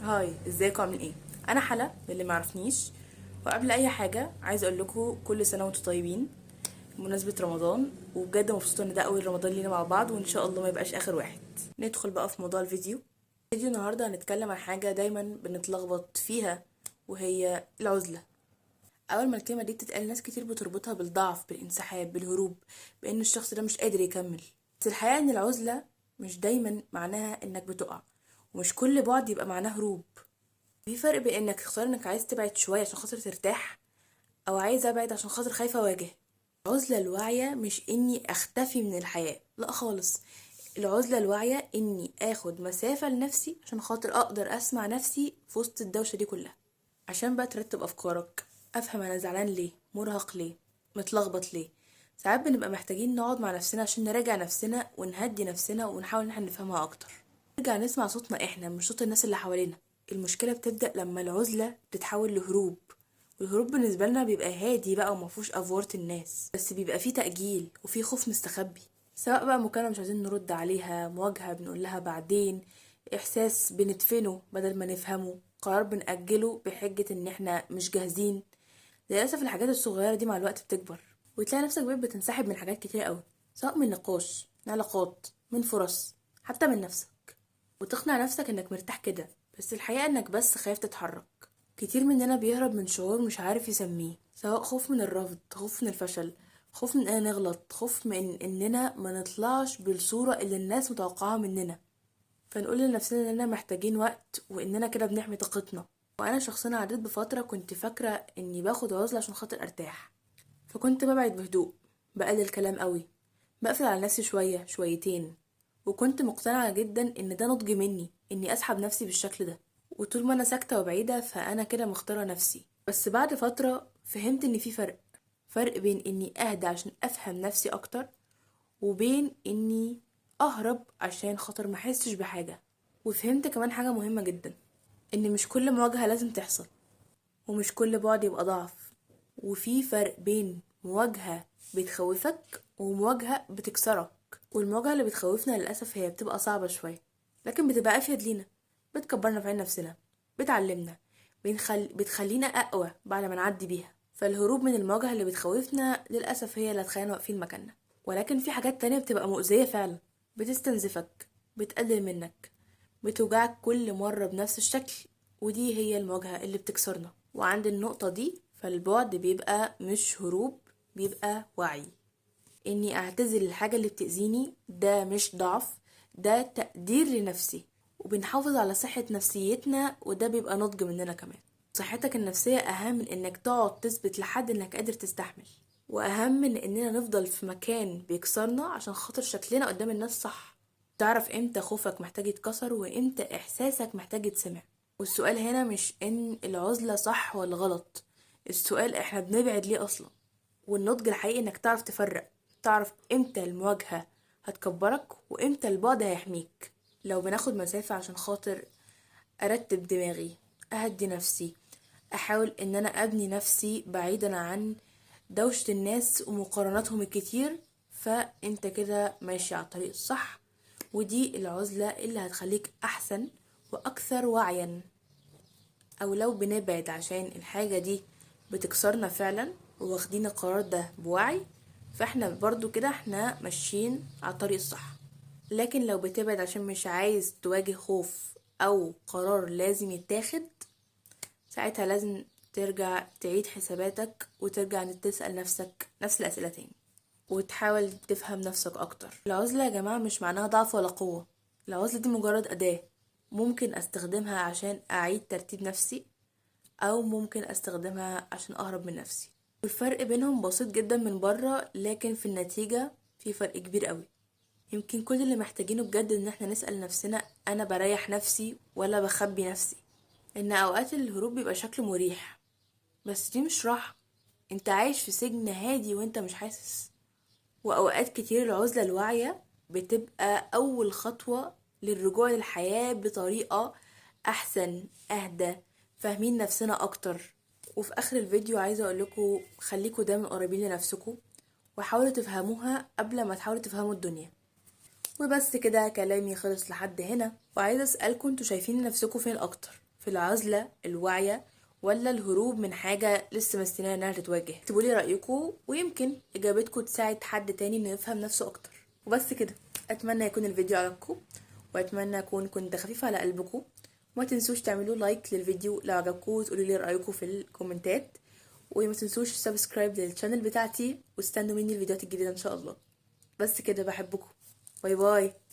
Hi، ازيكم؟ عاملين ايه؟ انا حلا للي معرفنيش. وقبل اي حاجة عايزه اقول لكم كل سنة وانتم طيبين بمناسبة رمضان، وبجد مبسوطة ان ده اول رمضان لينا مع بعض، وان شاء الله ما يبقاش اخر واحد. ندخل بقى في موضوع الفيديو. فيديو النهارده هنتكلم عن حاجة دايما بنتلخبط فيها، وهي العزلة. اول ما الكلمة دي بتتقال ناس كتير بتربطها بالضعف، بالانسحاب، بالهروب، بان الشخص ده مش قادر يكمل. بس الحقيقة ان العزلة مش دايما معناها انك بتقع، ومش كل بعد يبقى معناه هروب. في فرق بين انك تختار انك عايز تبعد شوية عشان خاطر ترتاح، او عايز ابعد عشان خاطر خايفة اواجه. العزلة الواعية مش اني اختفي من الحياة، لا خالص. العزلة الواعية اني اخد مسافة لنفسي عشان خاطر اقدر اسمع نفسي في وسط الدوشة دي كلها، عشان بقى ترتب افكارك، افهم انا زعلان ليه، مرهق ليه، متلخبط ليه. ساعات بنبقى محتاجين نقعد مع نفسنا عشان نراجع نفسنا ونهدي نفسنا ونحاول ان احنا نفهمها اكتر، نرجع نسمع صوتنا احنا مش صوت الناس اللي حوالينا. المشكلة بتبدأ لما العزلة بتتحول لهروب، والهروب بالنسبة لنا بيبقى هادي بقى ومفهوش أفورة الناس، بس بيبقى فيه تأجيل وفيه خوف مستخبي، سواء بقى مكالمة مش عايزين نرد عليها، مواجهة بنقول لها بعدين، إحساس بندفنه بدل ما نفهمه، قرار بنأجله بحجة إن إحنا مش جاهزين. للأسف الحاجات الصغيرة دي مع الوقت بتكبر، وتلاقي نفسك بقيت بتنسحب من حاجات كتير قوي، سواء من نقاش، من علاقات، من فرص، حتى من نفسك، وتقنع نفسك إنك مرتاح كده، بس الحقيقة إنك بس خايف تتحرك. كتير مننا بيهرب من شعور مش عارف يسميه، سواء خوف من الرفض، خوف من الفشل، خوف من إننا نغلط، خوف من إننا ما نطلعش بالصورة اللي الناس متوقعاها مننا، فنقول لنفسنا إننا محتاجين وقت وإننا كده بنحمي طاقتنا. وأنا شخصيا عديت بفترة كنت فاكرة إني باخد عزلة عشان خاطر أرتاح، فكنت ببعد بهدوء، بقلل كلام قوي، بقفل على نفسي شوية شويتين، وكنت مقتنعة جدا إن ده نضج مني إني أسحب نفسي بالشكل ده، وطول ما أنا ساكتة وبعيدة فأنا كده مختارة نفسي. بس بعد فترة فهمت إن في فرق بين إني أهدى عشان أفهم نفسي أكتر، وبين إني أهرب عشان خاطر ما أحسش بحاجة. وفهمت كمان حاجة مهمة جدا، إن مش كل مواجهة لازم تحصل، ومش كل بعد يبقى ضعف، وفي فرق بين مواجهة بتخوفك ومواجهة بتكسرك. والمواجهة اللي بتخوفنا للأسف هي بتبقى صعبة شوية، لكن بتبقى أفيد لينا، بتكبرنا في عين نفسنا، بتعلمنا، بتخلينا أقوى بعد ما نعدي بيها. فالهروب من المواجهة اللي بتخوفنا للأسف هي اللي هتخلينا واقفين مكاننا. ولكن في حاجات تانية بتبقى مؤذية فعلا، بتستنزفك، بتقلل منك، بتوجعك كل مرة بنفس الشكل، ودي هي المواجهة اللي بتكسرنا. وعند النقطة دي فالبعد بيبقى مش هروب، بيبقى وعي. اني اعتزل الحاجة اللي بتأذيني ده مش ضعف، ده تقدير لنفسي، وبنحافظ على صحة نفسيتنا، وده بيبقى نضج مننا كمان. صحتك النفسية اهم من انك تقعد تثبت لحد انك قادر تستحمل، واهم من اننا نفضل في مكان بيكسرنا عشان خاطر شكلنا قدام الناس صح. تعرف امتى خوفك محتاج يتكسر وامتى احساسك محتاج يتسمع. والسؤال هنا مش ان العزلة صح ولا غلط، السؤال احنا بنبعد ليه اصلا. والنضج الحقيقي انك تعرف تفرق، تعرف امتى المواجهة هتكبرك وامتى البعد هيحميك. لو بناخد مسافة عشان خاطر ارتب دماغي، اهدي نفسي، احاول ان انا ابني نفسي بعيدا عن دوشة الناس ومقارناتهم الكتير، فانت كده ماشي على الطريق الصح، ودي العزلة اللي هتخليك احسن واكثر وعيا. او لو بنبعد عشان الحاجة دي بتكسرنا فعلا وواخدين القرار ده بوعي، فاحنا برضو كده احنا ماشيين على الطريق الصح. لكن لو بتبعد عشان مش عايز تواجه خوف او قرار لازم يتاخد، ساعتها لازم ترجع تعيد حساباتك وترجع تسأل نفسك نفس الأسئلة تاني، وتحاول تفهم نفسك أكتر. العزلة يا جماعة مش معناها ضعف ولا قوة، العزلة دي مجرد أداة ممكن أستخدمها عشان أعيد ترتيب نفسي، أو ممكن أستخدمها عشان أهرب من نفسي. والفرق بينهم بسيط جدا من بره، لكن في النتيجة في فرق كبير قوي. يمكن كل اللي محتاجينه بجد إن احنا نسأل نفسنا، أنا بريح نفسي ولا بخبي نفسي؟ إن أوقات الهروب بيبقى شكله مريح، بس دي مش راحة، انت عايش في سجن هادي وانت مش حاسس. وأوقات كتير العزلة الواعية بتبقى أول خطوة للرجوع للحياة بطريقة أحسن، أهدى، فاهمين نفسنا أكتر. وفي آخر الفيديو عايزة أقول لكم خليكوا دايما قريبين لنفسكوا، وحاولوا تفهموها قبل ما تحاولوا تفهموا الدنيا. وبس كده كلامي خلص لحد هنا، وعايزة أسألكوا انتوا شايفين نفسكوا فين أكتر؟ في العزلة الواعية ولا الهروب من حاجة لسه مستنيه انها تتواجه؟ اكتبوا لي رايكم، ويمكن اجابتكم تساعد حد تاني انه يفهم نفسه اكتر. وبس كده، اتمنى يكون الفيديو عجبكم، واتمنى اكون كنت خفيفة على قلبكم. وما تنسوش تعملوا like للفيديو لو عجبكم، وتقولوا لي رايكم في الكومنتات، وما تنسوش subscribe لل channel بتاعتي، واستنوا مني الفيديوهات الجديدة ان شاء الله. بس كده، بحبكم، bye bye.